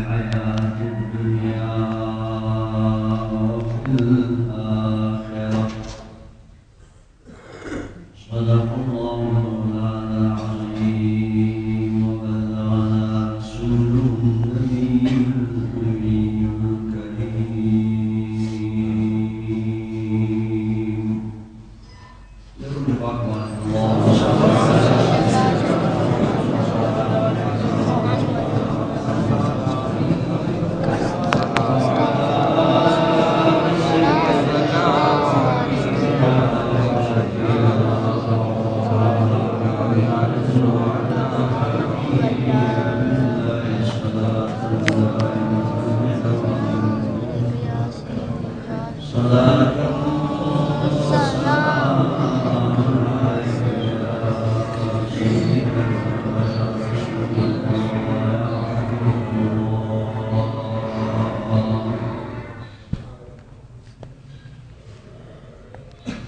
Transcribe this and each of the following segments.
الحياة الدنيا وفي الآخرة. صدق الله مولانا العظيم وبلغنا رسوله النبي الأمي الكريم.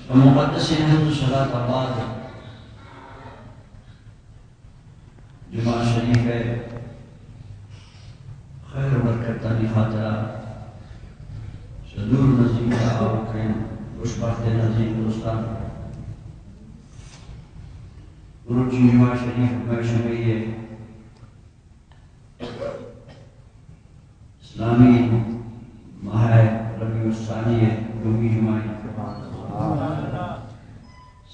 و مقدسیں حمد و صلاة بعد جمعہ شریف ءِ خیر و برکتانی خاطرا چہ دور نزیک ءَ آؤکیں خوشبختیں عزیز دوستان، مروچی جمعہ شریف مئے شمئے اسلامی ماہ ربیع الثانی ءِ دومی جمعہ اِنت۔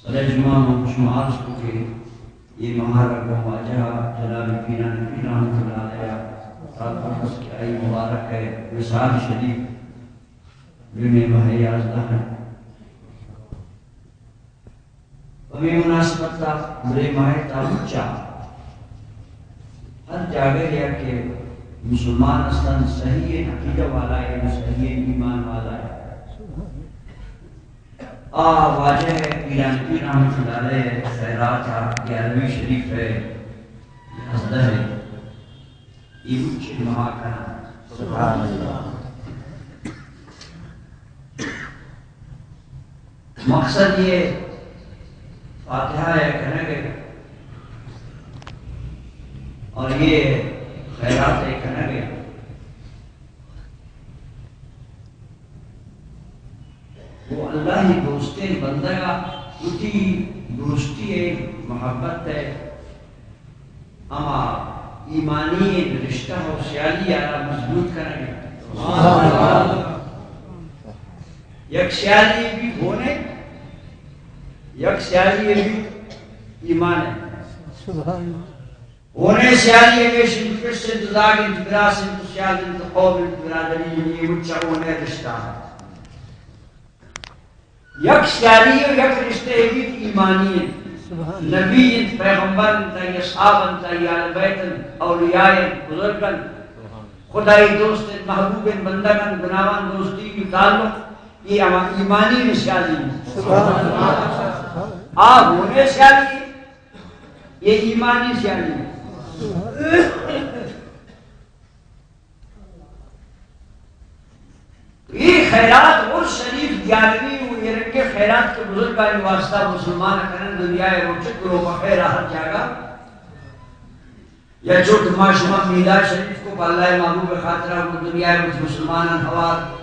سر جمعہ من شما عرض کو کہ اے ماہ را گوں واجہ جناب پیران پیر رحمت اللہ علیہ تعلق است کہ آئی مبارک ءِ وصال شریف جمعہ ماہ یازدہ اِنت۔ ہمے مناسبت ءَ برے ماہ ءِ تہا مچا ہر جاگہ ءَ کہ مسلمان استن، صحیح عقیدہ والا اے، صحیح ایمان والا اے، آ واجہ پیران پیر رحمت اللہ علیہ خیرات گیارہویں شریف ءِ یازدہ ءَ اے مچ ماہ کناں۔ سبحان اللہ۔ مقصد اے فاتحہ ءِ کنگ ءِ اور اے خیرات ءِ کنگ ءِ، وہ اللہ ءِ دوستیں بندگ ءَ وتی دوستی ءِ محبت ءِ ہما ایمانی رشتہ و سیالی ءَ را مضبوط کنگ ءِ۔ سبحان اللہ۔ یک سیالی بی ہون ءِ، یک سیالی بی ایمان ءِ۔ سبحان اللہ۔ ہون ءِ سیالی ہمیش اِنت، پس اِنت، زاگ اِنت، براس اِنت، سیال اِنت، قوم اِنت، برادری اِنت، اے مچ ہون ءِ رشتہ۔ یک سیالی و یک رشتہ بیت ایمانی اِنت۔ سبحان اللہ۔ نبی اِنت، پیغمبر اِنت، آئی اصحاب اِنت، آئی آل بیت اِنت، اولیاء اِنت، بزرگ اِنت، خدائی دوست اِنت، محبوب اِنت، بندگ اِنت، بناوان دوستی و تعلق، اے ہما ایمانی سیالی اِنت۔ سبحان اللہ۔ آ ہون ءِ سیالی، اے ایمانی سیالی اِنت۔ اے خیرات عرس شریف گیارہویں و اے رنگیں خیرات کہ بزرگانی واسطہ مسلمان کنن، دنیا ءَ روچگ کرو بخیر ہر جاگہ۔ یا چوٹ ما شما میلاد شریف کو پہ اللہ ءِ محبوب ءِ خاطرا کو دنیا ءَ مسلمانان ہوار۔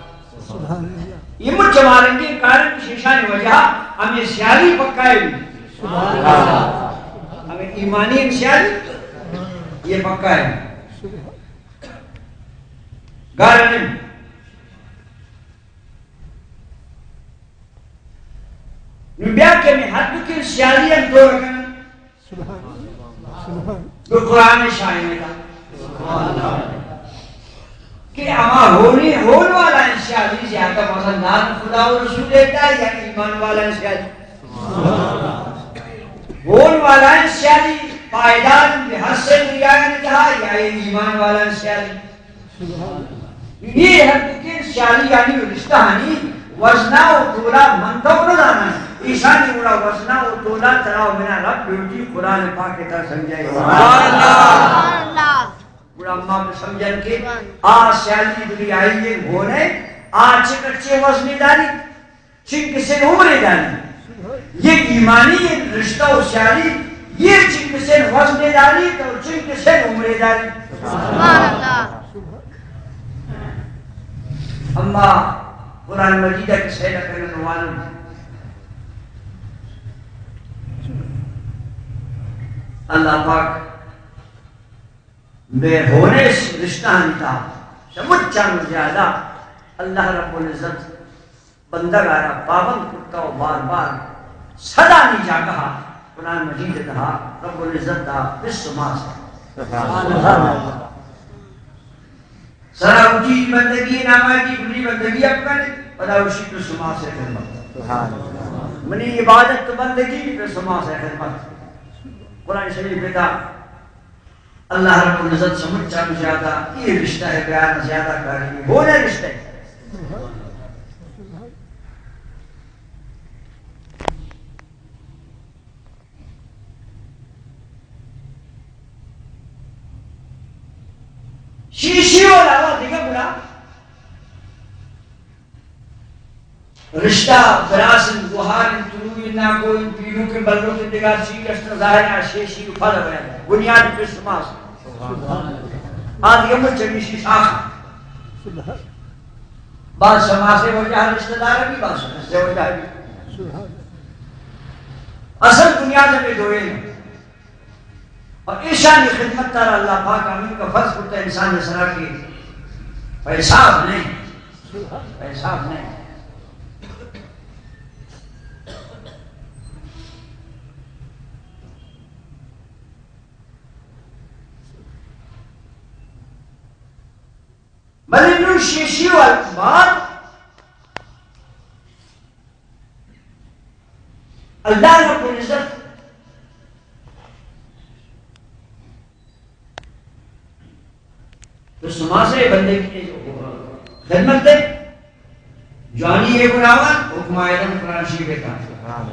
سبحان اللہ۔ اے مچ ہما رنگیں کار اِنت کہ ایشانی وجہ ہمے سیالی پکا اِنت۔ سبحان اللہ۔ ہمے ایمانی سیالی اے پکا اِنت۔ گار نہ اِنت۔ نوں بیا کہ ہمے ہر دو کہ سیالی ہم دور کنن۔ سبحان اللہ۔ سبحان اللہ۔ تو قرآن شاہد ہے۔ سبحان اللہ۔ کہ ہما ہونی، ہون والا سیالی زیادہ وزندار خدا و رسول ءِ تہا یا ایمان والا سیالی؟ سبحان اللہ۔ ہون والا سیالی پائیدار بہ ہر سے دنیا ءِ تہا یا ایمان والا سیالی؟ سبحان اللہ۔ اے ہر دو کہ سیالیانی و رشتہانی وزنا و تولا من تو نہ زاناں۔ ایشانی وڑا وزنا و تولا ترا و منا رب لوٹی قرآن پاک ءِ تہا سمجھائے۔ سبحان اللہ۔ گڑا ما بہ سمجھن کہ آ سیالی دنیائی ءِ ہون ءِ، آ چہ کچے وزنے داری؟ چنکسین عمرے داری۔ یہ ایمانی رشتہ و سیالی، یہ چنکسین وزنے داری تو چنکسین عمرے داری۔ سبحان اللہ۔ اما قرآن مجید ءَ کہ سیل کنگ والو، اللہ پاک مئے ہونیں رشتہانی تہا چہ مچاں زیادہ اللہ رب العزت بندگ ءَ را پابند کرتا و بار بار صدانی جاگہ ءَ قرآن مجید ءِ تہا رب العزت ءَ پس و ماس سرا وتی بندگی نام ءَ دی، منی بندگی ءَ بکن، پدا وشی پس و ماس خدمت۔ منی عبادت و بندگی پس و ماس خدمت۔ قرآن شریف ءِ تہا اللہ رب العزت سمجھ چاہوں زیادہ، یہ رشتہ ہے بیان زیادہ کاری، ہونیں رشتہ ہے۔ شیشی و علاوہ دیگہ گڑا رشتہ براس انت، گوہار انت، تنوی انت، ناکو انت، پیروک انت، بلوک انت، دگہ چی کشت، ظاہر ہے شیشی و پھل بیان، بنیاد پس و ماس۔ آ دیگہ مچ چمیشی شاخ۔ بعض شماسے وجہ رشتہ دار بھی، بعض شماسے وجہ بھی۔ اصل بنیاد ہمیں دوئے ہیں۔ اور ایشانی خدمت تارا اللہ پاک آمین کا فرض کرتا ہے انسان نے سرا کی پیسہ نہیں، پیسہ نہیں۔ بلے نوں شیشی و الکبار اللہ رب العزت تو سماسے بندگی خدمت دے، جوانی یہ گناوان حکم آیتن قرآن شریف کا۔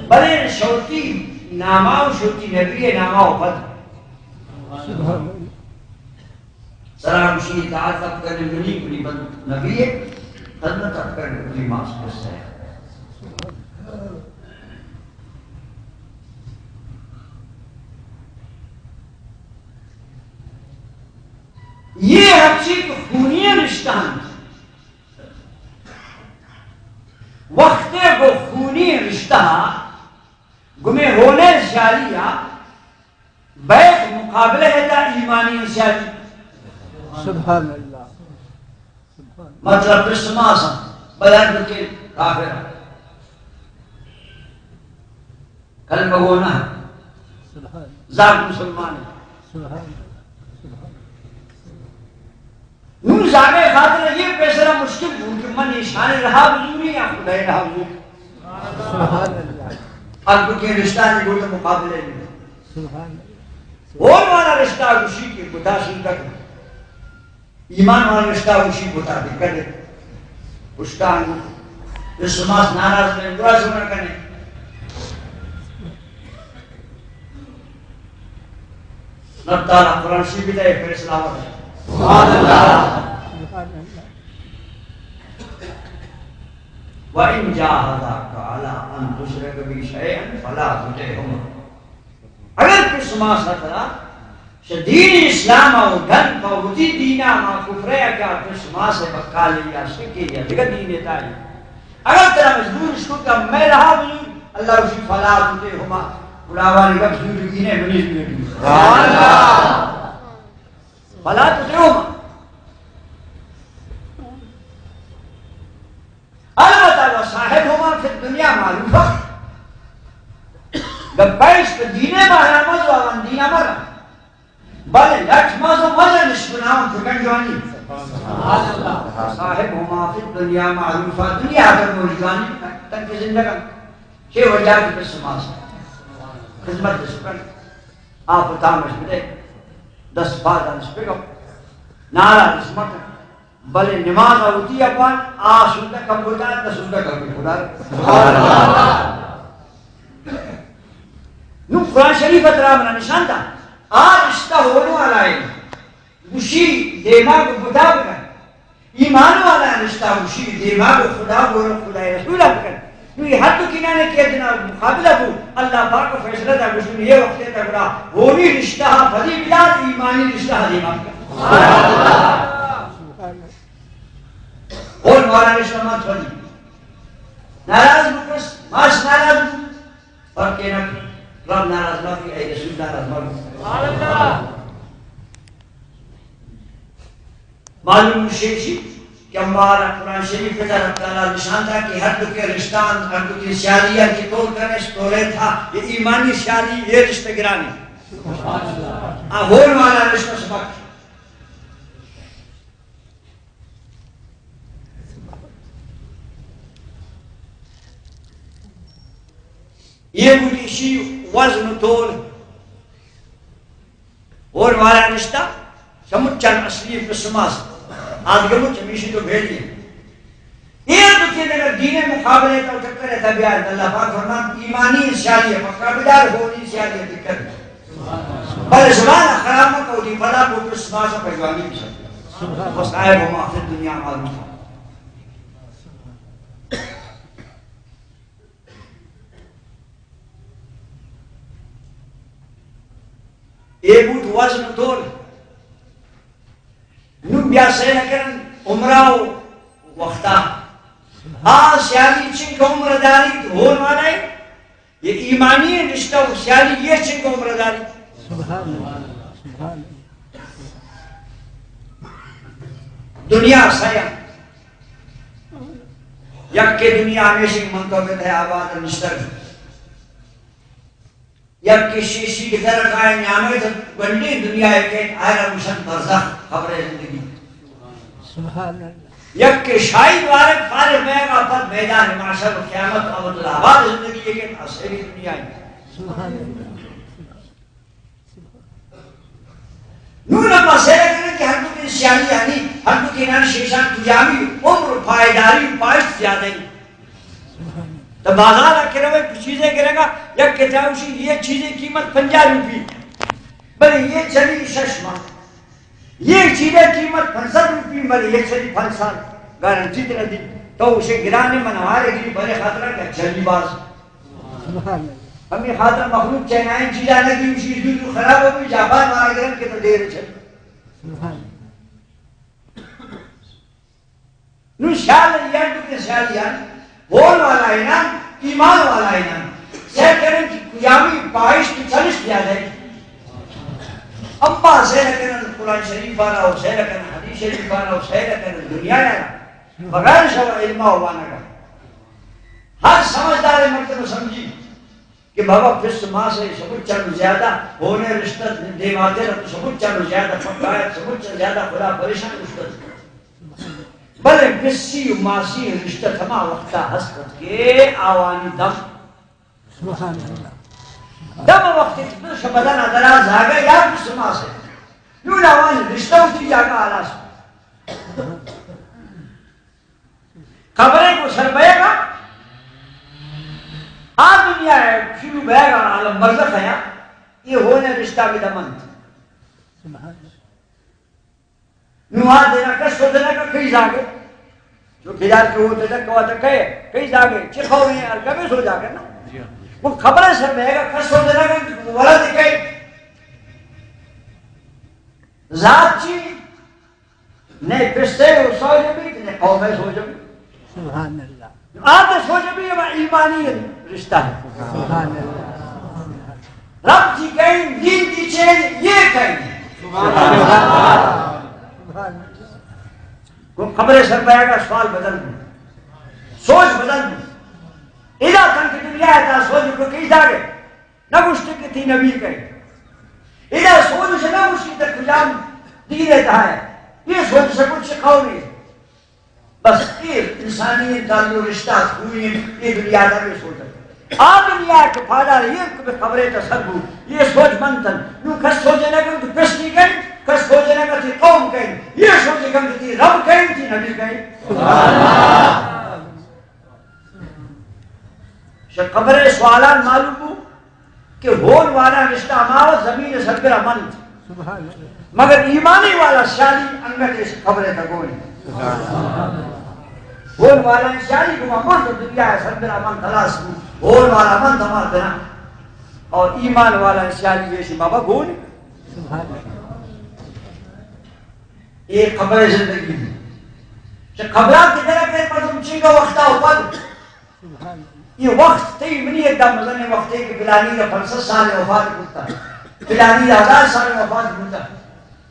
بلے شوتی ناما و شوتی نبی ناما و پد سلام شی اطاعت اب کرنے منی، منی بند نبی ہے، خدمت اب کرنے منی ماس قصہ ہے۔ یہ ہرچی کہ خونی رشتہ ہیں، وقت کو خونی رشتہ گمے ہونے سیالی یا بیت مقابلہ ہے تا ایمانی سیالی۔ سبحان اللہ۔ مطلب پس ماس بیان کے کافر کلمہ گونا زاگ مسلمان۔ نوں زاگے خاطر یہ پیسرا مشکل بوت کہ من ایشانی رہا بزوری یا خدائے رہا بزوری۔ سبحان اللہ۔ اب کے رشتہ نہیں بولتے مقابلے میں۔ سبحان اللہ۔ اور والا رشتہ خوشی کے بتا سنتا کہ ایمان والا رشتہ خوشی بتا دے کر دے۔ پشتان اس ماس ناراض میں برا سونا کرنے۔ رب تعالیٰ قرآن شریف ءَ فیصلہ ورتا۔ سبحان اللہ۔ وَإِن جَاهَدَاكَ عَلَىٰ أَن تُشْرِكَ بِي شَيْئًا فَلَا تُطِعْهُمَا۔ اگر کہ شما سرا شہ دین اسلام ءَ ڈن پہ وتی دین ءَ ما کفر ءَ کہ شما سے بکالے یا شرکے یا دگہ دینے تائی۔ اگر ترا مجبور اش کت کہ مئے رہا بزور، اللہ گوشی فلا تطعهما، گڑا آوانی گپ زور بگینے منی زور بگینے۔ فلا تطعهما۔ البتہ وصاحبهما في الدنيا معروفا۔ گپ پیش کہ دینے بارہ مزو آوان دینا مرا۔ بلے لٹ ماز و مزن اش گناہ و فکن جوانی۔ صاحبهما في الدنيا معروفا، دنیا ءَ در موج جوانی تنکہ زندگاں چے وجہ کی پس ماس خدمت اش کن، آپ و تام اش بدے، دست پادان اش بگو، ناراض اش مکن۔ بلے نماز ءَ وتی اپان آ سودہ کم بوتا، نہ سودہ کم بوتا۔ نوں قرآن شریف ءَ ترا منا نشان دا، آ رشتہ ہونو والا ہے، گوشی دیما کو بتا بکن۔ ایمان والا رشتہ گوشی دیما کو خدا گورو خدا رسول بکن۔ نوں یہ ہر تو کنانے کہ جناب مقابلہ کو اللہ پاک کو فیصلہ دا گوشی یہ وقت تا گڑا ہونی رشتہ پدی بلاد ایمانی رشتہ دیما بکن۔ سبحان اللہ۔ ناراض بکس، ماش ناراض بو، فرق نہ، رب ناراض مہ بی، اے رسول ناراض مہ بی۔ معلوم شیشی کہ ہمارا قرآن شریف ء تہا اللہ تعالی نشان دا کہ ہر دو کے رشتان، ہر دو کے سیالیاں کہ تول کنش، تولے تھا، یہ ایمانی سیالی، یہ رشتہ گرانی۔ آ ہون والا رشتہ سبق۔ یہ بولی شی وزن و تول۔ اور مارا نشتہ، چمچن اصلی پسماس، آدگہ مچ ہمیشی تو بھیڑی۔ یہ تو کہ اگر دین مقابلے تو چکر ہے تبیار، اللہ پاک فرمان، ایمانی سیالی ہے، پکا بدار ہونی سیالی ہے، دقت ہے۔ بل زبان خراب مت ہو دی، بلا کو پسماس پجوانی بھی سکتا۔ وسائل و ما فی الدنیا معروف۔ اے بوت وزن و تول۔ نوں بیا سیل کنن عمرہ و وختا۔ آ سیالی چنکہ عمر داریت ہون والا ہے، یہ ایمانی ہے، رشتہ و سیالی یہ چنکہ عمر داریت۔ سبحان اللہ، سبحان اللہ۔ دنیا سیا یک کہ دنیا ہمیشہ من تو بہت ہے آباد نشتر۔ یک کہ شیشی کے طرح کائے نیامے تو گنڈی دنیا ہے کہ آئرہ مشن برزخ، قبر زندگی۔ سبحان اللہ۔ یک کہ شاہی وارد فارغ میں کا پد میدان معاشر و قیامت ابد الآباد زندگی ہے کہ اسیری دنیا ہے۔ سبحان اللہ۔ نوں ہم مسئلہ کریں کہ ہر دو کے سیالی یعنی ہر دو کے نان شیشان کجامی عمر و پائیداری و پائش زیادہ ہے۔ تو بازار آ کرے ہوئے کچھ چیزیں کرے گا، یک کتاب اسی یہ چیزیں قیمت پنجاہ روپی، بلے یہ چلی شش ماہ، یہ چیزیں قیمت پنچ سد روپی، بلے یہ چلی پنچ سال گارنٹی ترا دی۔ تو اسے گرانے من ہمارے گری بلے خاطرہ کہ چلی باز۔ سبحان اللہ۔ ہمیں خاطر مخلوق چائنائیں چیزاں نہ دی، اسی دو دو خراب ہو گئی، جاپان والا گرن کے تو دیر چل۔ سبحان اللہ۔ نوں سیال یاد کے سیال یاد، ہون والا ہے نا، ایمان والا ہے نا۔ سیر کرن کی قیامی پائش کی چلش کیا جائے۔ اما سیر کرن قرآن شریف والا ہو، سیر کرن حدیث شریف والا ہو، سیر کرن دنیا والا۔ بغیر شو علم و وانا کا۔ ہر سمجھدار مردم سمجھی۔ کہ بابا پس ماس ء سمچ چنو زیادہ ہونے رشتہ دیماتر تو سمچ چنو زیادہ پکا ہے، سمچ چنو زیادہ خدا پریشان رشتہ۔ بلے پسی و ماسی رشتہ ہما وقتا ہست کہ آوانی دم۔ سبحان اللہ۔ دم وقت پس بدن درا زاگا یا پس ماس ہے۔ نون آوانی رشتہ ہوتی جاگا آلاس۔ قبرے کو سر بیگا، آ دنیا ہے، شروع بیگا، عالم برزخ ہے، یہ ہونے رشتہ بھی دمنت۔ نو آ دینا کس و دینا کا کئی زاگے۔ جو کدار کے ہوتے تک کوا تک ہے، کئی زاگے، چی خواہ ہیں، الگا بھی سو جاگے نا۔ جی ہاں۔ وہ قبرے سر بیگا، کس و دینا کا ولد کئی۔ ذات چی؟ نئے پسے و سوج بیت، نئے قوم سوج بیت۔ سبحان اللہ۔ آتے سوج بیت، ہما ایمانی رشتہ ہے۔ سبحان اللہ۔ رب جی کہیں، دین کی چین، یہ کہیں۔ سبحان اللہ۔ کو قبر سر پہ آگا سوال بدل دو۔ سوچ بدل دو۔ ادا تن کی دنیا ہے تا سوچ کو کئی جاگے۔ نہ گوشت کہ تی نبی کئے۔ ادا سوچ نہ گوشت کہ کجام دین ہے تہا ہے۔ یہ سوچ سکو چی قوم ہے۔ بس یہ انسانی تعلق رشتہ خوئی یہ دنیا دا یہ سوچ ہے۔ آ دنیا کے پادا یہ کہ قبرے تا سر بو۔ یہ سوچ من تن۔ نو کس سوچ نہ کن کہ پس کی کئے، کس سوچ نہ کن کہ قوم کئے۔ یہ سوچ کن کہ تی رب کئے، تی نبی کئے۔ سبحان اللہ۔ شہ قبر سوالان معلوم بو کہ ہون والا رشتہ ہما و زمین سربرا منت۔ سبحان اللہ۔ مگر ایمانی والا سیالی انگت اس قبر تگونی۔ سبحان اللہ۔ ہون والا سیالی کو مرد دنیا سربرا من خلاص بو۔ ہون والا من تمام بنا۔ اور ایمان والا سیالی یہ شما با گونی۔ سبحان اللہ۔ اے قبر زندگی دی۔ چہ قبرات کی طرف ایک چنگا وقتا و پد، یہ وقت تئی منی ادا مزن وقتے کہ فلانی را پنچ سد سال وفات کرتا، فلانی را ہزار سال وفات کرتا۔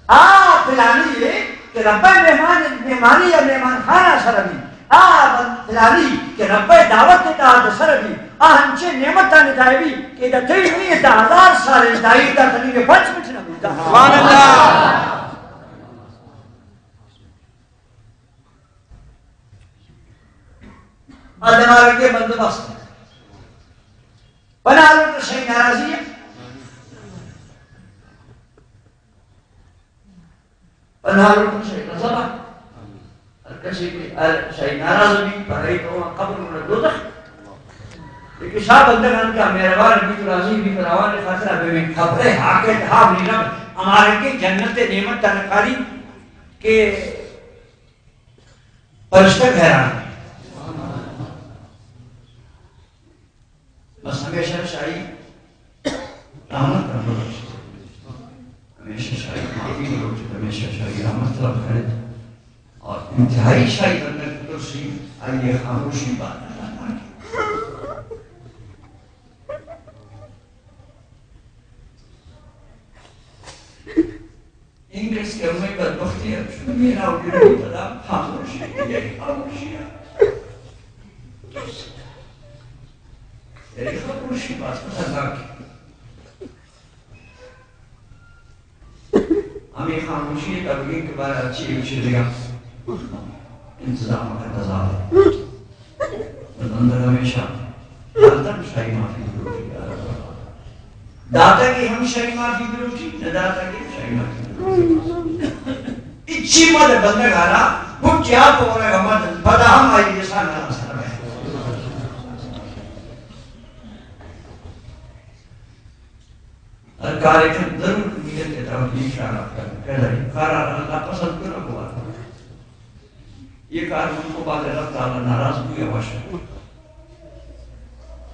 آ فلانی ہے کہ رب مہمان، مہمانی یا مہمان خانہ سر بھی۔ آ بن-، فلانی کہ رب دعوت تحت سر بھی۔ آ ہنچے نعمتانی تہا بھی کہ ادا تئی منی ادا ہزار سال دائی دا تنی کے پنچ منٹ نہ بوتا۔ سبحان اللہ۔ آ دماغ کے بندوبست۔ پناہ لوٹ شئی ناراضی ہے۔ پناہ لوٹ شئی غضب ہے۔ ہر کسی کہ شئی ناراض بھی، پر ای تو قبر من دوزخ۔ لیکن شاہ بندگان کا مہربان بھی تو راضی بھی، پر آوان خاطر بے میں خبر ہے، حق ہے، ہاں، میرا ہمارے کے جنت نعمت تنکاری کے فرشتہ حیران۔ بس ہمیشہ شاہی رحمت بلوچ، ہمیشہ شاہی معافی بلوچ، ہمیشہ شاہی رحمت طلب کرے۔ اور انتہائی شاہی بندہ کی ترسی، آئیے خاموشی بات۔ انگریز کہ ہمے بدبختی ہے، میرا اڈی پدا خاموشی، یہ خاموشی ہے۔ یہ خاموشی بات خطرناک ہے۔ ہمیں خاموشی ہے، تبلیغ کے بارے اچھی اچھی جگہ انتظام کا تضاد ہے۔ بندہ ہمیشہ داتا شاہی معافی ضرور ہے۔ داتا کی ہم شاہی معافی ضرور ہے، نہ داتا کی ہم شاہی معافی ضرور ہے۔ اچھی مد بندہ گھارا، وہ کیا پورا گمت، پدا ہم آئی جیسا نہ سر ہے۔ ہر کارے کن ضرور نیت ء توجیہ اشارہ کن کہ کارا اللہ پسند کنا بوا۔ یہ کار من کو بعد اللہ تعالی ناراض بو یا وش۔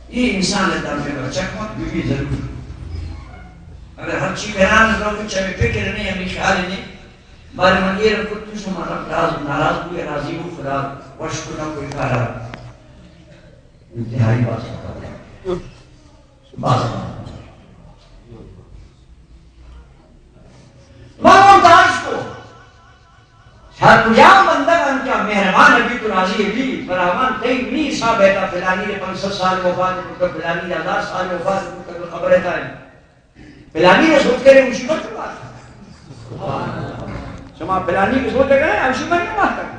یہ انسان ء دم میں چکمک بی بی ضرور۔ اگر ہر چی کران لوگ چمے فکر نہیں، ہمیں خیال نہیں، بارے من یہ رکھو تو شما رب راز ناراض بو یا راضی بو، خدا وش کنا کوئی کارا۔ انتہائی بات ہے۔ بس۔ من ممتاز کو ہر کجام بندہ انکا مہربان ابھی تو راضی ابھی فراوان تئی نی حساب ہے تا فلانی نے پنچ سد سال وفات کرتا، فلانی نے ہزار سال وفات کرتا، تو خبر ہے تا ہے۔ فلانی نے سوچ کرے مصیبت کی بات ہے۔ شما فلانی کی سوچ کرے، ہم شما نہیں بات کرے۔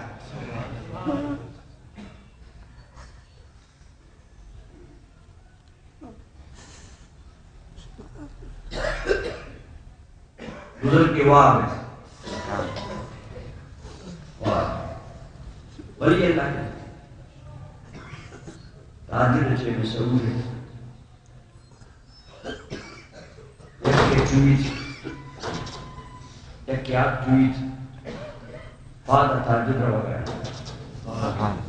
بزرگ کے واب ہے۔ واب۔ ولی اللہ کے۔ تاجر چے مشہور ہے۔ یکے چویت، یکے آ چویت، پاد ء تاجر روگ ء انت۔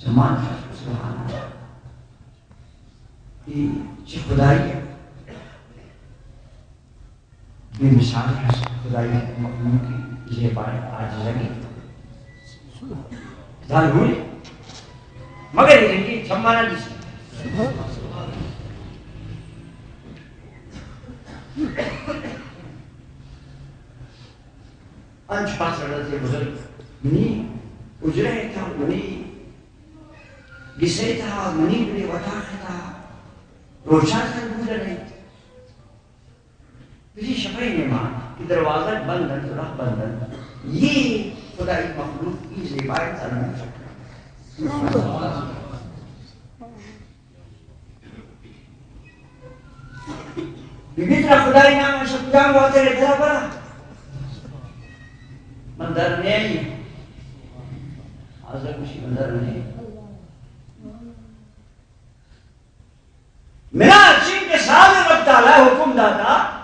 زمان، سبحان اللہ۔ اے چہ خدائی ء۔ بے مثال ہست خدائی مخلوق زیبائیں عاجزگی۔ دان ہوئی مگر یہ رنگی چمانا جس۔ انچ پاس رہتے بزرگ منی اجرہ تھا، منی گسے تھا، منی بڑے وطاق تھا، روچان تھا بوجھا نہیں۔ بجی شپئے نیما کہ دروازگ بند انت و رہ بند انت، یہ خدائی مخلوق ای زیبائیں تنم۔ بی بی ترا خدائی نام ہے، شپ جان واتر درا برا۔ من در نہیں آئی۔ حاضر کشی من در نہیں۔ منا چین کے سال رب تعالی حکم داتا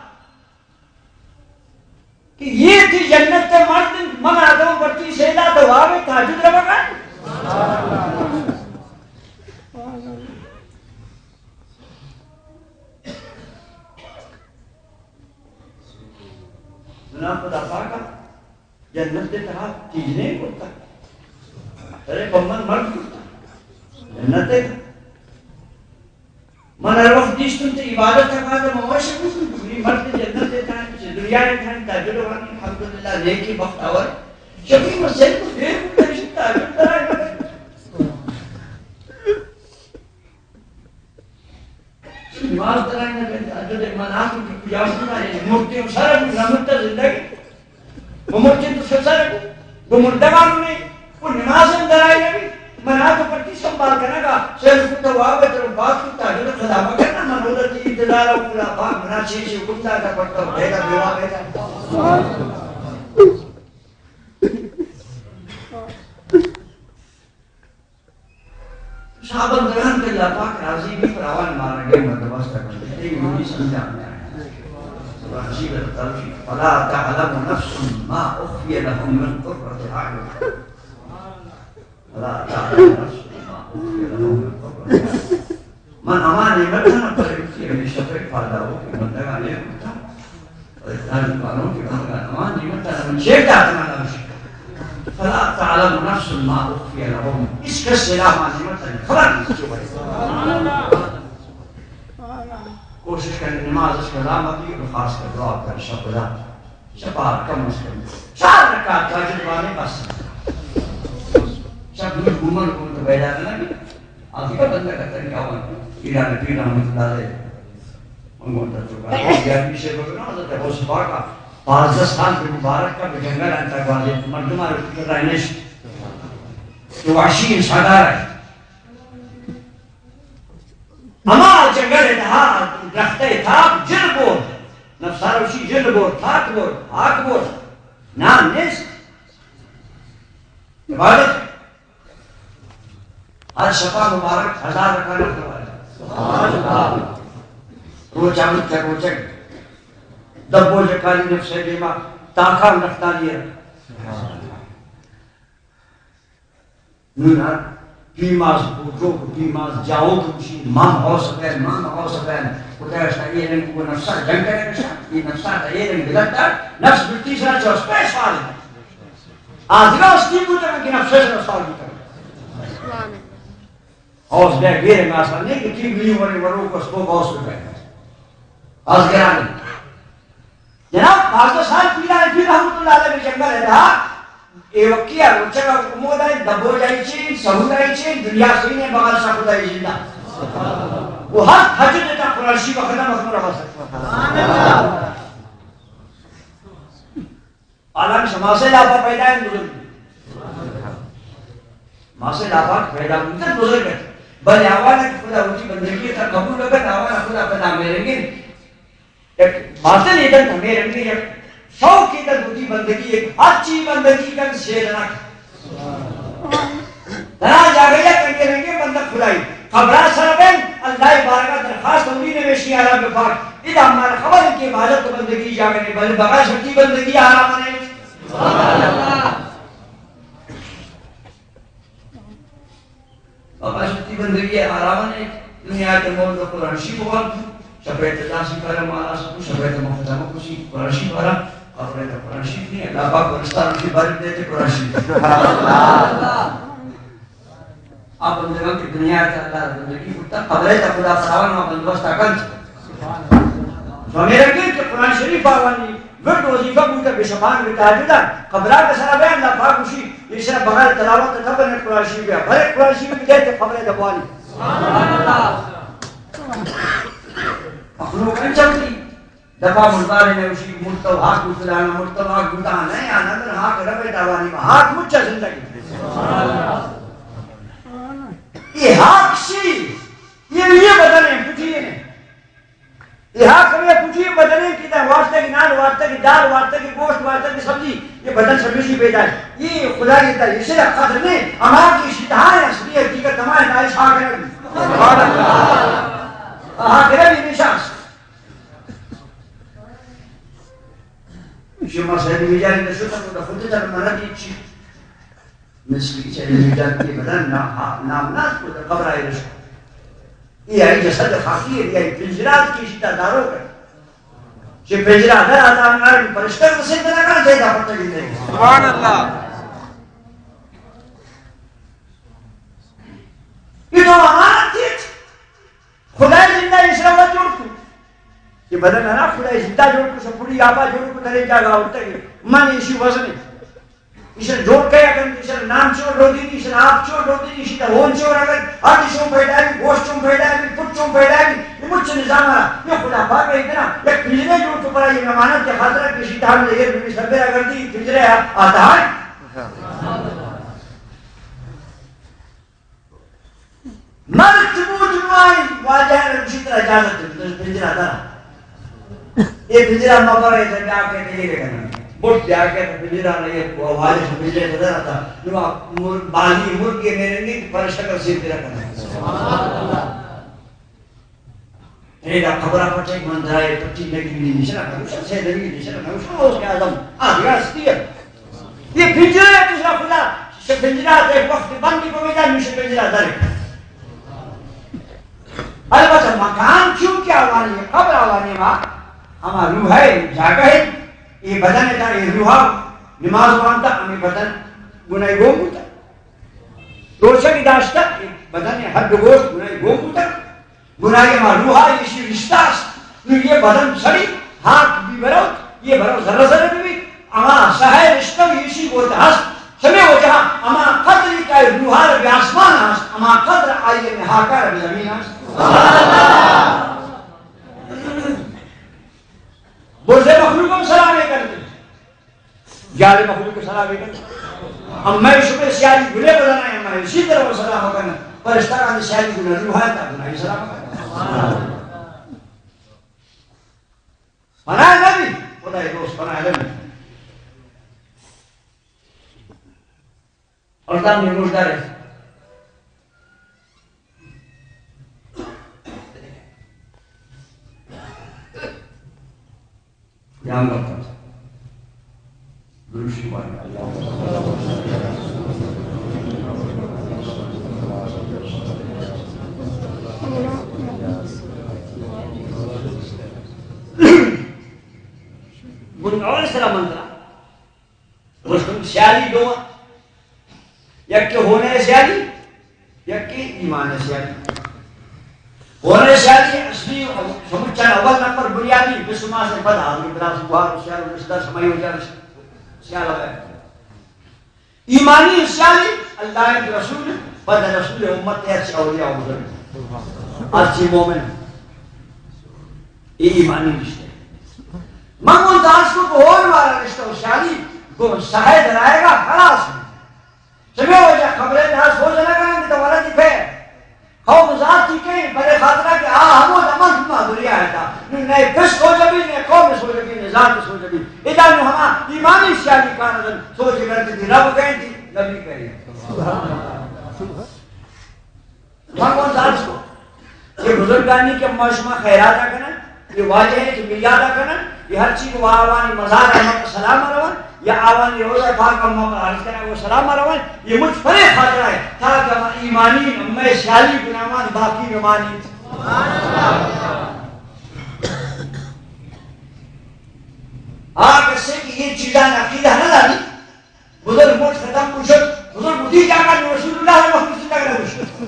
کہ یہ تھی جنت تے مرد من آدم برتی سیدا تو آوے تاجد روگا۔ جناب خدا پاکا جنت ءِ تہا تیجنے کرتا۔ ارے پمن مرد کرتا۔ جنت ءِ۔ من ہر وقت دیشتم تے عبادت ءِ بعد موش گوشتم، دوری مرد جنت ءِ تہا، دنیا ءِ تہا تاجر وانی، الحمدللہ، نیکی بخت آور۔ شبی مسجد کو دیر کو تاجر تاجر ترا نماز ترائے نہ بنت، اجل من آتی کہ کجا بنا، یعنی مرتے و سر نہ مرتا زندگی۔ وہ مرتے تو سر سر کو، وہ مردگان نے، وہ نماز اندر آئے نبی۔ من آتو پرتی سنبھال کرنا کا، سر کو تو واب تر بات کو تاجر خدا مگر نہ من ہوتا تی انتظار او پورا پاک منا چھ چھ گندا کا پڑتا بیٹا بیوا بیٹا۔ شاہ بندگان کہ اللہ پاک راضی بی، پر آوان مارا گئے مردم است کن۔ اے یونی سمجھا میں آیا۔ قرآن شریف ءِ ترجمہ، فلا تعلم نفس ما اخفی لهم من قرة اعین۔ فلا تعلم نفس ما اخفی لهم من قرة اعین۔ من ہما نعمت نہ پر کہ ہمیشہ پر فائدہ ہو کہ بندگان نے کرتا۔ اور اتنا بھی معلوم کہ بندگان ہما نعمت نہ من چیک داتا نہ۔ فلا تعلم نفس ما اخفی لهم۔ اس کس سے ہما نعمت نہ خبر نہیں کیوں بھائی۔ کوشش کریں نماز اس قضا مت کی، خاص کر دعا کر شب قضا۔ شپا کم از کم چار رکعت تہجد بانے بس۔ شب نور گمن گمن تو پیدا کرنا بھی۔ آ دیگہ بندہ کتن کیا ہوا؟ ایران پیر رحمت اللہ علیہ۔ من گونڈا تو کا یار پیچھے بولو نا، حضرت غوث پاک کا پانزدہ سال کے مبارک کا جنگل انتا گوازے، مردم آ رہنے تو وحشی انسان آ رہا ہے۔ ہما جنگل ءِ تہا درخت ءِ تاب جل بور، نفسا روشی جل بور، تاک بور، ہاک بور، نام نیست۔ عبادت۔ ہر شپا مبارک ہزار رکعت نفل واجب۔ روچا مت روچگ۔ دبو جکاری نفس ءِ دیما تاکان رفتاری ہے۔ نون ہر پیماز بوجوک، پیماز جاؤک گوشی، من غوث بین، من غوث بین۔ خدا اشتا اے رنگ کو نفسا جنگ کرے گشا، اے نفسا تا اے رنگ بلد دار، نفس بلتی سرا چوس پہ سوال۔ آزگا استی بوتا کہ نفس سرا سوال بوتا۔ غوث بین غیر آسان نہیں کہ تی بلی ورے ورو کو اس کو غوث بین۔ آزگرانی۔ جناب، پانزدہ سال پیرا ہے، پیر رحمت اللہ علیہ جنگل ہے تھا۔ اے وقتی ہے، روچہ کا کمودا ہے، دبو جائی چین، سہو جائی چین، دنیا سین ہے، بغیر شاہ خدای زندہ۔ وہ ہر حج دیتا قرآن شریف ختم، ختم رہا سکتا۔ عالم شما سے لاپا پیدا ہے بزرگ۔ ما سے لاپا پیدا بزرگ، بزرگ ہے۔ بلے آوانا کہ خدا وتی بندگی تا قبول کن، آوانا خدا پدا میرنگے۔ یک باطل ایدن ہمے رنگی، یک شوق ایدن وتی بندگی، یک ہرچی بندگی کن شیر نہ کن۔ تنا جاگہ یک رنگی رنگی بندہ خدائی۔ قبرا سر بین، اللہ بارگاہ درخواست اولی نوشی یا رب پاک، ادا ہمارا خبر ہے کہ عبادت و بندگی جاگہ نے، بل بغیر شرطی بندگی آرام نے۔ بابا شتی بندگی آرام نے، دنیا تے مول تو قرآن شریف وان، شپے تے داسی پر مالا سو، شپے تے مختم کسی قرآن شریف پر، قبر تے قرآن شریف نہیں، اللہ پاک قبرستان کی بر دے تے قرآن شریف۔ آپ بندگان کی دنیا تے اللہ بندگی کرتا، قبر تے خدا سراوان ما بندوبست کن۔ تو میرا کہ قرآن شریف آوانی، گڈ وظیفہ بوتا، بشپان بتاجدا، قبرا کا سرا بیا، اللہ پاک گوشی، یہ شرا بغیر تلاوت تھا بنے قرآن شریف بیا، بھلے قرآن شریف بیا تے قبر دبوانی۔ مخلوق انچو کی دفعہ مردار نے گوشی، مرتو ہاک گوشتانا، مرتو ہاک گوشتانا، نہیں آنا، در ہاک ربے دبوانی، ہاک مچا زندگی۔ یہ ہاک شی، یہ، یہ بدن ہے، پوچھیے نہیں۔ یہ ہاک ہمیں پوچھیے بدن ہے، کتا وارتا کی نان، وارتا کی دال، وارتا کی گوشت، وارتا کی سبزی، یہ بدن سبزی پیدا ہے۔ یہ خدا کی تا، یہ شرک قدر نہیں، ہمارا کی شتہا ہے، اصلی حقیقت ہمارے نائش ہاک ہے۔ ہاک ہے، یہ نشاس۔ شما سید میجانی نشو تک خود تک مرا دی چی۔ مسکی چہ نمیدان کے بدن نا-، نام ناز کو در قبر آئی رشت۔ یہ آئی جسد خاکی ہے، یہ آئی پنجرات کی شتا دارو کر۔ چہ پنجرہ در آتا، ہر فرشتہ رسید نہ کنا، چہ دا پتہ گندے۔ سبحان اللہ۔ یہ تو امانت تھی۔ خدای زندہ ایشرا وت جوڑ کو۔ یہ بدن ہے نا، خدای زندہ جوڑ کو، سب پوری آبا جوڑ کو، ترے جاگا ہوتا ہے۔ من ایشی وزن ہے۔ ایشرا جوڑ کیا کنت، ایشرا نان چون لوٹی، ایشرا آپ چون لوٹی، ایشرا ہون چون اگر، ہڈ چون پیدا بی، گوشت چون پیدا بی، پٹ چون پیدا بی، یہ مچ نظام ہے۔ یہ خدا پاک ہے اتنا، یہ پنجرے جوڑ کو پڑا، یہ امانت کے خاطر ہے کہ ایشی دھام لے، یہ بھی سب اگر دی پنجرے آتا ہے۔ مرچ بوت نوائی، واجہ نے گوشی ترا اجازت دے، تو پنجرہ درا۔ یہ پنجرہ مبر ہے، تو بیا کے تیرے کرنا۔ بوت بیا کے تو پنجرہ نہ یہ کو، واجہ سے پنجرہ سے درا تھا۔ نو آپ مر-، بالی مرگی میرے نہیں، فرشتہ کا سیر تیرا کرنا۔ اے دا خبر پٹے من درائے پٹی لگی نہیں نشنا، نشنا سے دلی نشنا، نشنا ہو کے آدم آ گیا ستی ہے۔ یہ پنجرہ ہے، دوسرا خدا، سے پنجرہ تے وقت بند کو بجا، نوش پنجرہ در۔ البتہ مکان چونکہ آوانی، قبر آوانی ما، ہما روح ہے، جاگہ ہے، یہ بدن تا، یہ روح نماز وانتا، ہمیں بدن گناہ گون بوتا۔ روچہ کی داشتا، یہ بدن ہڈ گوشت گناہ گون بوتا۔ گناہی ہما روحا ایشی رشتہ است۔ نو یہ بدن سڑی، ہاک بی بروت، یہ برو ذرہ ذرہ بی، اما سہے رشتہ ایشی گوت ہست۔ سمے وجہ اما قدری کہ روحا رب آسمان ہست، اما قدر آئی ہاکا رب زمین ہست۔ برزے مخلوق ہم سلام کرتے۔ جالے مخلوق سلام علیکم۔ ہم میں شمے سیالی گلے بدنا ہے، میں اسی طرح سلام کرنا۔ فرشتہ کا سیالی گلے روح ہے، تا گلے سلام کرنا۔ پناہ نبی، خدای دوست پناہ نبی۔ اور تم یہ مجدہ رہے۔ گڑا اول سلام انت۔ گوشتم سیالی دو، یک کہ ہونے سیالی، یک کہ ایمان سیالی۔ ہونے سیالی اصلی سمجھن اول نمبر بنیادی بسما سے پد آدمی بلا سوار سیال رشتہ سمائی ہو جائے سیال ہے۔ ایمانی سیالی اللہ کے رسول، پد رسول امت ہے، اچھی اولیاء و بزرگ، اچھی مومن، یہ ایمانی رشتہ۔ من گوں داشت کو ہون والا رشتہ و سیالی گوں سہے درائے گا خلاص۔ سمے وجہ خبریں داس ہو جنا گا کہ تو ولدی پہ قوم ذاتی کہیں، بلے خاطرہ کہ آ ہمو دمن ما دنیا ہے تا۔ نو نئے پس سوچ بھی، نئے قوم سوچ بھی، نئے ذات سوچ بھی۔ ادا نو ہما ایمانی سیالی کارگن سوچ کر دی رب گئے دی نبی کریم۔ من گوں داشت کو، یہ بزرگانی کہ ما شما خیراتا کنن، یہ واجہ ہے کہ میادا کنن، یہ ہر چیز کو آوانی مزار ہے، ہم سلام روان، یا آوانی روضہ پاک ہم عرض کرنا وہ سلام روان، یہ مجھ پرے خاطرہ ہے، تاکہ ہم ایمانی، ہم سیالی گناہوان باقی نمانی۔ آ کسے کہ یہ چیزاں عقیدہ نہ داری، بزرگ مٹ ختم کشت، بزرگ وتی جاگہ نو رسول اللہ مخلوق زندہ نہ کشت۔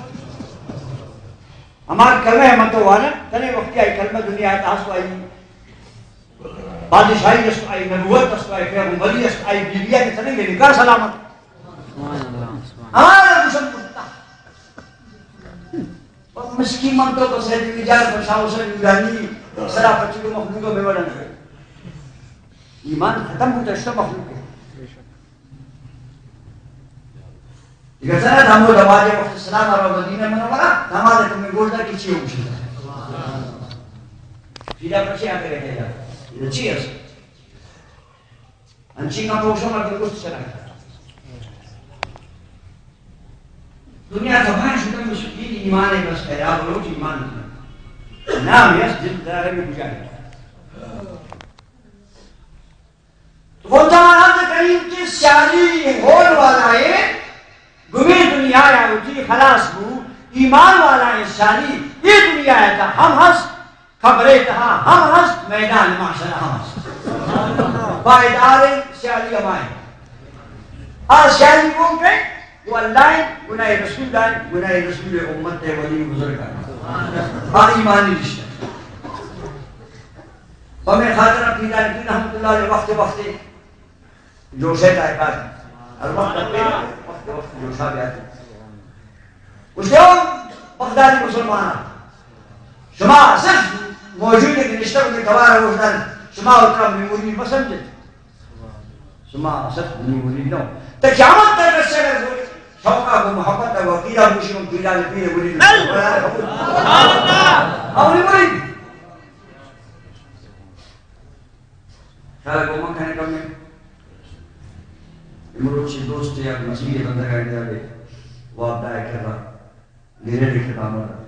ہمار کلمہ ہے من تو وانا، تنے وقتی آئی کلمہ دنیا ہے تاس تو آئی بادشاہی است، آئی نبوت است، آئی پیغمبری است، آئی بیبیا کہ تنے میرے کا سلامت۔ ہمارا دشمن کتا۔ مسکین من تو بس ہے، دیوی جان پر شاہ حسین ایرانی، سرا پچی کو مخلوق میں بڑھن۔ ایمان ختم ہوتا ہے، سب مخلوق ہے۔ دیگه سره دمو دواجه وقت سلام رو مدینه منوره، دماغ تو می گوش دار کی چی ہوشی. پیدا پچی آ کرے کیا؟ یہ چی ہے؟ انچی کا پوشو مر گوشت چلا. دنیا تباہ شده، مسکین ایمان بس خیراب روچ ایمان. نام یس دل داره می بجای. تو زمان عرض کنیم کہ سیالی ہون والا ہے، گمے دنیا یا وتی خلاص بو، ایمان والا ہے سیالی، یہ دنیا ہے تا ہم ہست. قبر ءِ تہا ہم ہست، میدان محشر ءَ ہم ہست۔ پائیدار سیالی ہمائیں۔ آ سیالی گون کئے؟ گوں اللہ ءَ، گناہ رسول ءَ، گناہ رسول ءِ امت ءِ ولی بزرگ ءَ۔ آ ایمانی رشتہ۔ پمے خاطر ءَ پیران پیر رحمت اللہ علیہ وقت وقت جوش ءِ تہا کار۔ الوقت پہ وقت وقت جوشا بیاتی۔ گوشتے ہو بغدادی مسلمان، شما صرف موجود کہ نشتہ ہوتے دوار ہوشدار، شما اتنا میموری مہ سمجھے۔ شما صرف میموری نہ ہو۔ تو قیامت تک رسے اگر شوقا کو محبت کو عقیدہ بوشی ہم پیران پیر ولی۔ اولی ولی۔ شاید گوما کھنے کم ہے۔ امروز چی دوست یا مسیح بندگان دیا بے واب دائے کرا، گرے دے کرا مر۔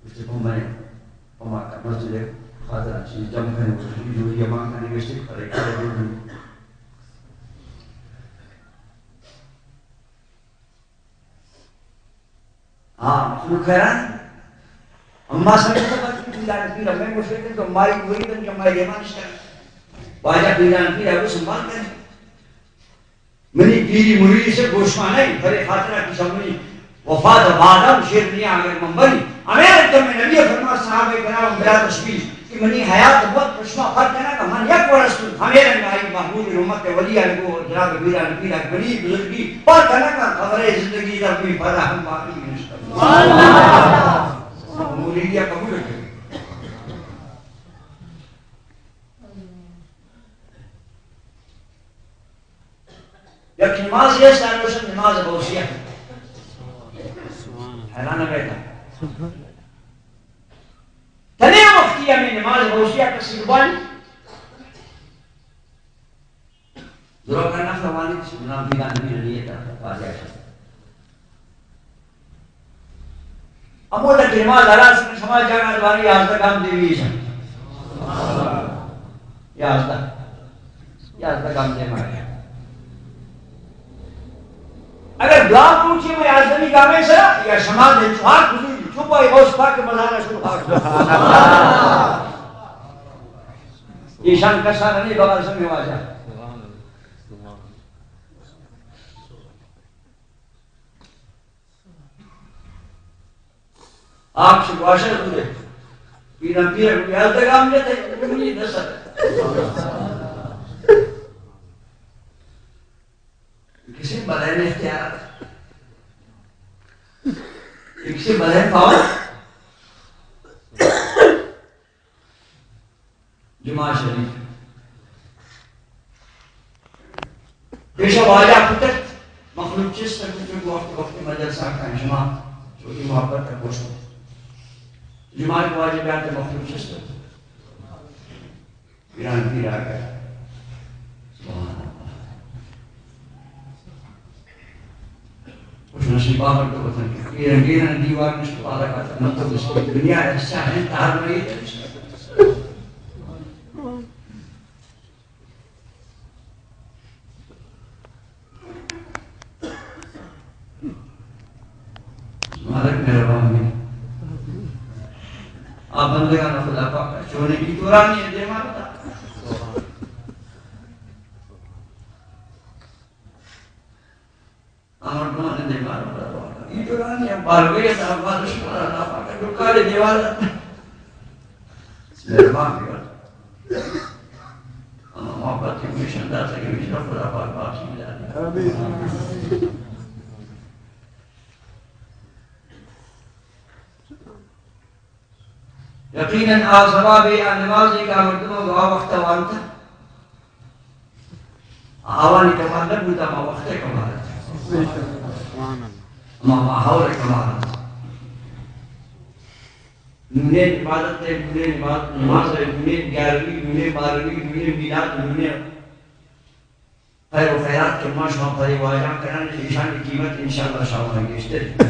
اس کو میں پما مسجد خاطر چی جم کھنے، جو یہ مان کھنے گشتے پر ایک کرے دے۔ ہاں، مخلوق حیران۔ اما سمجھتا بس پیران پیر ہمیں مشکل ہے تو ہماری مرید ہم ہمارے دیوان شکر۔ واجہ پیران پیر ہے، وہ سنبھال کر۔ منی پیری مرید سے گوشما نہیں، بڑے خاطرہ کی سمجھی۔ وفات بعدم شیر نہیں آگے ممبئی۔ ہمیں تم نبی فرما صحابہ کرام بلا تشبیہ۔ کہ منی حیات وت پشما پر کنگ ءَ من یک وڑ استوں، ہمے رنگ آئی محبوب امت ءِ ولی ءَ گوں جناب میران پیر ءَ منی بزرگی پر کنگ ءَ خبر ءِ زندگی در دوی پر ہم باقی نشتگ۔ مریدی ءَ قبول کنگ۔ یک نمازے است، آ روشن نماز غوثیہ۔ حیران بیتا۔ تنے وقتی ہمیں نماز غوثیہ کسی بانی۔ درو کا نفل وانی، نام پیدا نبی رلیتا، واجہ شد۔ ہمودا کہ نماز ہلاس کن، شما جاگہ دواری یازدہ گام دیوی شن۔ یازدہ۔ یازدہ گام دے مارے۔ اگر دعا پوچھے میں یازدہ گامے سرا، یا شما دے چوار کلی، چوبا غوث پاک مزارا شروع پاک۔ ایشان کسا نہیں بغل سے واجہ۔ آپ سے گواشر بودے۔ پیرا پیرا کو یاد تک ہم جاتے، منی نسل۔ کسی بلے میں اختیار۔ کسی بلے پاور۔ جمعہ شریف۔ پیشہ واجہ کتک، مخلوق چست کتک، وقت وقت مجلس آکا شما، چوٹی محبت کا گوشت۔ جمعہ کو واجہ بیان تے مخلوق چست کتک۔ ایران پیر آگا۔ سبحان اللہ۔ خوش نصیب آمد تو وطن کے۔ یہ رنگین دیوار نشت والا کا تھا، نہ تو اس کی دنیا ہے، اچھا ہے، تار نہیں ہے۔ مالک مہربان ہے۔ آپ بندگان خدا پاک چونے کی دورانی ہے، دیوار تھا۔ آ مردمانی دیوان ءَ برو۔ اے دورانی ہم بارگے ءَ دار بارش پر اللہ پاک ءَ ڈکارے دیوان ءَ۔ مہربان بیار۔ ہما محبت کہ ہمیشہ داتا کہ ہمیشہ خدا پاک باقی بداری۔ آمین۔ یقیناً آ ثواب ءَ آ نماز ءَ کہ آ مردم ءَ گوں آ وقت ءَ وانتہ، آوانی کمال نہ بوتہ، ہما وقت ءِ کمال ات۔ ہما ماحول ءِ کمال ات۔ نونیں عبادت ءَ، نونیں نماز، نماز ءَ، نونیں گیارہویں، نونیں بارہویں، نونیں میلاد، نونیں خیر و خیرات کہ ما شما پرے واجہاں کنن، ایشانی قیمت انشاءاللہ شاہوان گیشتر۔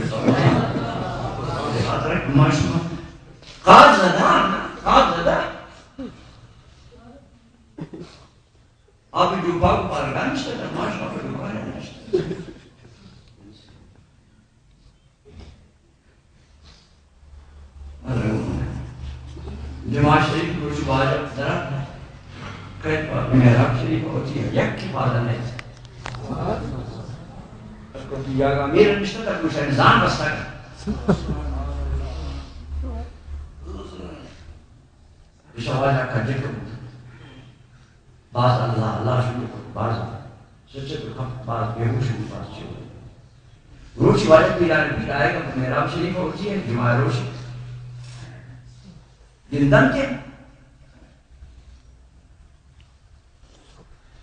خاطر کہ ما شما قاض زدہ، قاض زدہ۔ آپ ڈوبا کو پارگان نشتہ، ما شما ڈوبا نشتہ۔ ارے، کئے پہ محراب شریف ءَ وتی یکے پاد نہ ایت۔ اشکتی جاگہ میر نشتہ تک گوشن زان بستگ۔ گوشت واجہ کجک بوت۔ باز اللہ، اللہ شکر کت، باز سچت کت، باز بیہوش بوت، باز چی بوت۔ روچ واجہ پیران پیر آئے گا محراب شریف ءَ وتی ہے، جمعہ روچ گندن کے۔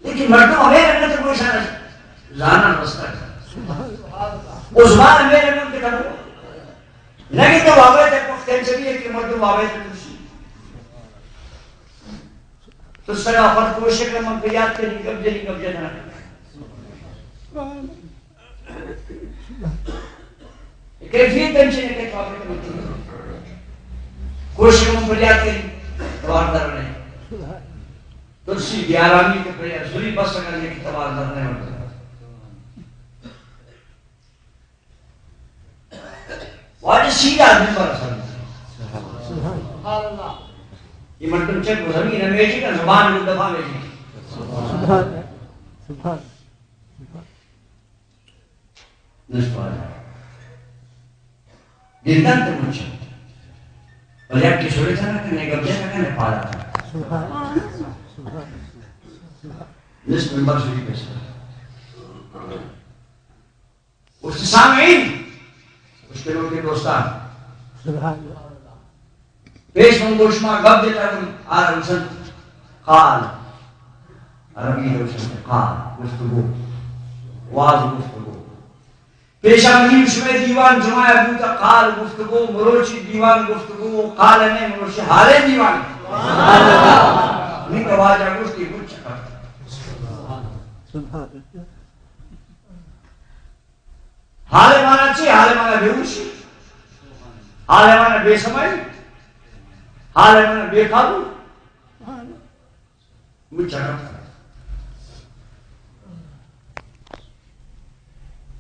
لیکن مردم ہمے رنگت گوشان زانان رستگ۔ او زبان ہمے رنگت کہ تبو۔ نگی تو وابے تے پختین چلی ہے کہ مردم وابے تے دوشی۔ تو سرا پر کوشک من پہ یاد کری، کب جلی، کب جنا۔ کیفیت انچیں کہ تو آپ کو کوشک من پہ یاد کری، توار در نہیں۔ ترسی بیارامی کے پہ زوری بس کر لے کہ توار در نہیں۔ واجہ سیدھا ممبر سر۔ سبحان اللہ۔ یہ مردم چک زمین ہمیشی کا زبان کو دفعہ میں جی۔ سبحان، سبحان۔ نشت واجہ۔ گندن تو مچ۔ اور یک کی سوڑے تھا نا کہ نے گبجے تھا کہ نے پالا تھا۔ سبحان، سبحان۔ نشت ممبر شریف پیش۔ گوشت سامعین، گوشت لوگ کے دوستان، سبحان اللہ۔ پیش من گوش ما گپ دیتا ہوں، آ روشن قال، عربی روشن قال، گفتگو، واز گفتگو۔ پیشا منی شمئے دیوان جمعہ بوتا قال گفتگو، مروچی دیوان گفتگو، قال نے مروچی حالے دیوان۔ من کہ واجہ گوشتی گچ کرتا۔ سبحان اللہ۔ حال مانا چی؟ حال مانا بے ہوشی، حال مانا بے سمائی، حال مانا بے قابو۔ مجھے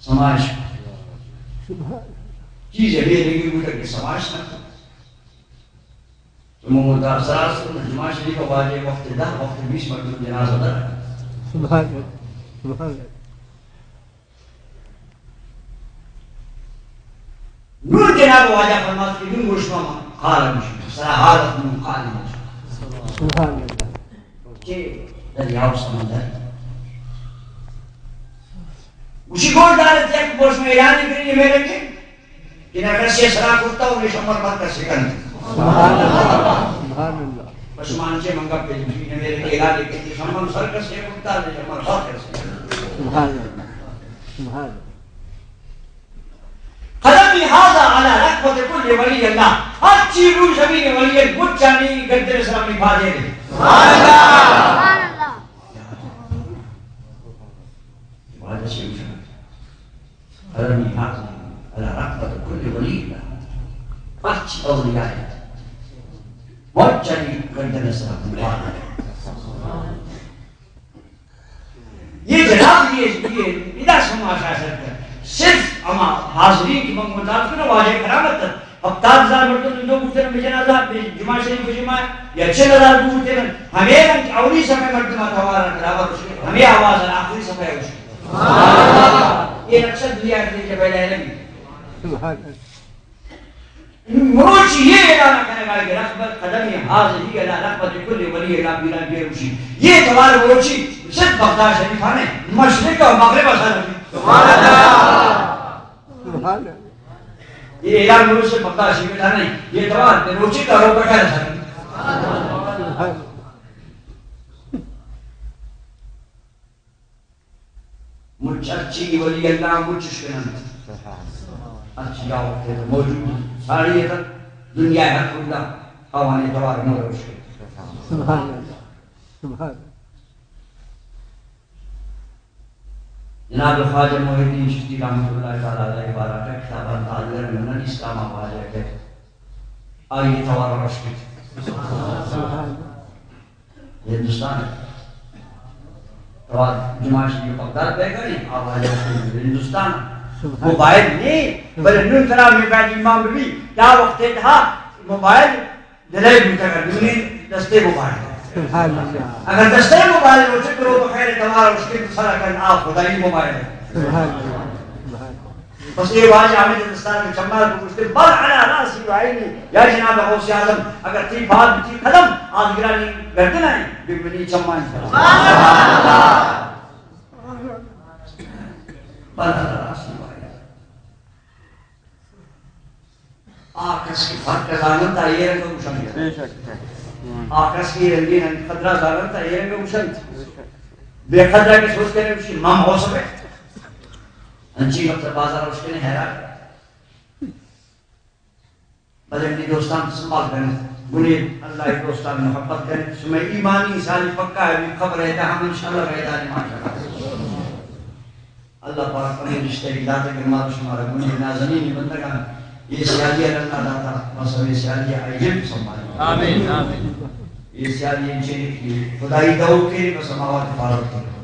سماش چیز ہے، بے لگی بوتا کہ سماش نہ۔ تو ممتاز سراس کو جمعہ شریف واجہ وقت دہ، وقت بیس مردم جنازہ در۔ سبحان اللہ، سبحان اللہ۔ نون جناب واجہ فرمات کہ نون گوش ما قال مشی، سرا حالت نون قال مشی۔ سبحان اللہ۔ کہ دریا و سمندر۔ گوشی گوش دارت یک گوش میں اعلان کری میرے کے کہ نہ کسی سرا کرتا و نہ شمر مر کسی کنت۔ سبحان اللہ، سبحان اللہ۔ پشمان چے منگا پہ جی نے میرے کے اعلان کری شمر سر کسی کرتا، نہ شمر مر کسی کنت۔ سبحان اللہ، سبحان اللہ۔ قدمی هذا على رقبة كل ولي الله۔ ہرچی روی زمین ولی مچانی گردن سر منی پادے۔ سبحان اللہ۔ قدمی هذا على رقبة كل ولي الله۔ ہرچی اولیاء مچانی گردن سر منی پادے۔ یہ جناب، یہ، یہ ادا سما شاشت کر۔ صرف ہما حاضرین کی من متعارف کرنا واجہ کرامت ہے۔ ہفتاد ہزار مردم ہندو بوتن بے جنازہ، بے جمعہ شریف جمعہ، یا چل ہزار بوتن۔ ہمیں رنگ اولی صفحے مردم توار کرامت، ہمیں آواز ہے آخری صفحے اس۔ یہ نقشہ دنیا کے لیے پہلے ہے نہیں۔ سبحان اللہ۔ مروچی یہ اعلان کنگا کہ رغبت قدمی هذه على رغبة كل ولي الله، پیران پیروشی۔ یہ توار مروچی صرف بغداد شریف آنے، مشرق اور مغرب اثر۔ سبحان اللہ۔ یہ اعلان مروچی صرف بغداد شریف آنے، یہ توار مروچی کا روپا کا اثر۔ مچ ہرچی ولی اللہ مچش کننت۔ ہرچی آ وقت موجود ساڑی ہے، دنیا ہر کنڈا آوانی توار مروش۔ سبحان اللہ، سبحان اللہ۔ جناب خواجہ محی الدین چشتی رحمت اللہ تعالی علیہ بارہ کا کتابان تعلق من اسلام آباد ہے کہ آئی توار روش۔ سبحان اللہ۔ ہندوستان ہے۔ تو آج جمعہ شریف بغداد پہ گئی، آواز ہندوستان۔ سبحان۔ موبائل نہیں، بلے نون ترا میں بعد امام بھی، کیا وقت تھا، موبائل دلائی بوتا کر، دونی دستے موبائل۔ سبحان اللہ۔ اگر دستہ موبائل روچے کرو تو خیر دوار اشکن تو سرا کن آ خدائی موبائل ہے۔ سبحان اللہ۔ بس یہ واجہ حمید دستان میں چمار کو گشتے بل علی راسی و عینی، یا جناب غوث اعظم، اگر تی بات تی قدم آدگرانی گردن آئی، بے منی چمان کرا۔ بل علی راسی و عینی۔ آ کس کہ فرق زاننت، آئی رنگ گوشنت۔ بے شک۔ آ کس کہ رنگین قدرا زاننت، آئی رنگ گوشنت۔ بے شک۔ بے قدرا کہ سوچ کرے، اس کی ماں موسم ہے۔ انچی مطلب بازار اس کے نہیں حیران۔ بلے منی دوستان سنبھال کنت، گنی اللہ ءِ دوستان محبت کنت، شمئے ایمانی ساری پکا ہے، منی خبر ہے، ہم انشاءاللہ بیدار ماشاءاللہ۔ اللہ پاک ہمے رشتہ ءَ داتا کہ ما شمارا گنی نازنین بندگان، یہ سیالی اللہ داتا، بس ہمے سیالی آئی ہم سنبھال۔ آمین، آمین۔ یہ سیالی انچے کہ خدائی دعو کے، بس ہما وقت فارغ کے۔